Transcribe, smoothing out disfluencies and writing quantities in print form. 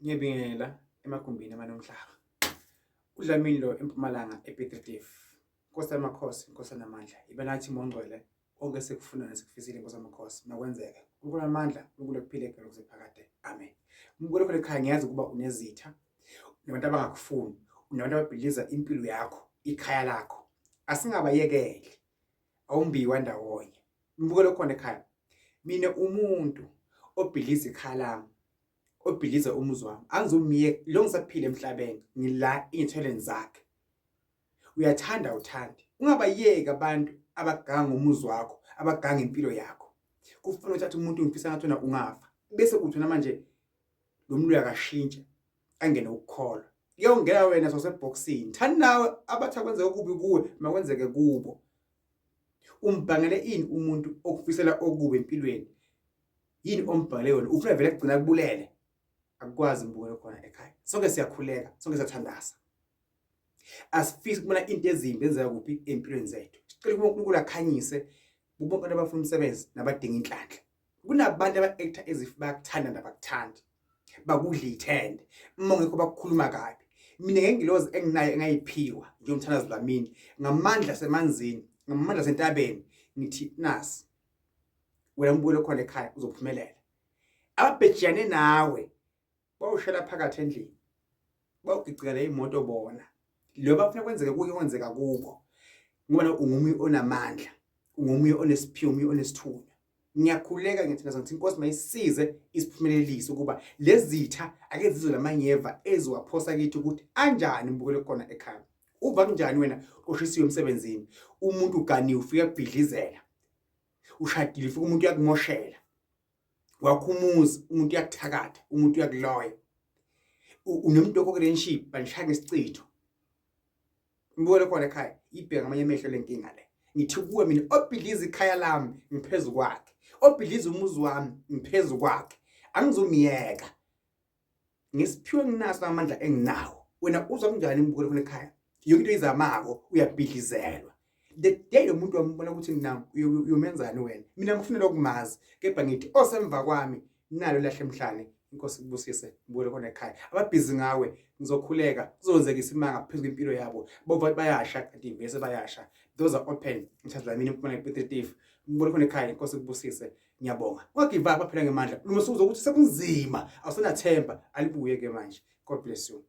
Ngiyabingelela emagumbini amanomhlaba. UDlamini lo eMpumalanga ePiet Retief. Nkosi yamakhosi, Nkosi namandla. Ibe nathi mongcwele konke esikufuna nesikufisile Nkosi yamakhosi makwenzeke. Unkulunkulu amandla, uNkulunkulu ekuphile egcwele kuze phakade. Amen. Umbukelo khona ekhaya ngiyazi ukuba unezitha, unabantu abangakufuni, unabantu ababhidliza impilo yakho, ikhaya lakho. Asingabayekeli. Awumbiwa ndawonye. Umbukelo khona ekhaya. Mina umuntu obhidliza ikhaya lami obhidliza umuzi wami angizumyeka lo ngisaphila emhlabeni ngila iy'nthweleni zakhe uyathanda uthande ungabayeki abantu abaganga umuzi wakho abaganga impilo yakho kufanele uthathe umuntu ngifisa ngathi wena ungafa bese uthi wena manje lo muntu uyakashintsha angene ukukholwa kuyongena wena sosebhokisini thani nawe abathi akwenzeke okubi kuwe makwenzeke kubo umbhangele ini umuntu okufisela okubi empilweni yini ombhangele yona ufuna vele kugcina kubulele akukwazi mbukelo khona ekhaya sonke siyakhuleka sonke siyathandaza asifisi ukubona into ezimbi enzeka kuphi empilweni zethu sicela ukuba uNkulunkulu akhanyise kubonke abantu abafuna umsebenzi nabadinga inhlanhla kunabantu aba-actor ezif bayakuthanda nabakuthandi bakudla ithende uma ungekho bakukhuluma kabi mina ngengilozi enginayo engayiphiwa njengomthandazo Dlamini ngamandla semanzini ngamandla sentabeni ngithi nasi wena mbukelo khona ekhaya uzophumelela ababhejane nawe bawushela phakathi endlini bawugicika le imoto bona lo bafuna kwenzeke kuke kwenzeka kubo ngoba ungumunye onamandla ungumunye onesiphiwo umunye onesithunywa ngiyakhuleka ngithandaza ngithi inkosi mayisize isiphumelelise ukuba lezitha ake zizwe lamanyeva eziwaphosa kithi ukuthi anjani mbukele khona ekhaya uva kunjani wena oshisiwe emsebenzini umuntu uganiwe ufika kubhidlizela ushadile ufika umuntu uyakumoshela wakho umuzi umuntu uyakuthakatha umuntu uyakuloya unomuntu okho relationship banishaya ngesichitho ngibukele khona ekhaya ibheka ngamanye amehlo lenkinga le ngithi kuwe mina obhidliza ikhaya lami ngiphezu kwakhe obhidliza umuzi wami ngiphezu kwakhe angizomiyeka ngesiphiwo enginaso namandla enginawo wena uzwa kunjani imbukelo khona ekhaya yonke into oyizamako uyabhidlizelwa the day lo muntu wambona ukuthi mina uyomenzani wena mina ngifuna lokumazi kepha ngithi osemva kwami nalo lahle emhlane inkosi kubusise mbukele khona ekhaya ababhizi ngawe ngizokhuleka kuzokwenzeka isimanga phezu kwempilo yabo bova bayasha kanti vese bayasha those are open ngithatha mina impumelelo ipetitive mbukele khona ekhaya inkosi kubusise ngiyabonga ungagive up aphela ngemandla uma usuzwa ukuthi sekunzima awusenathemba alibuye ke manje god bless you.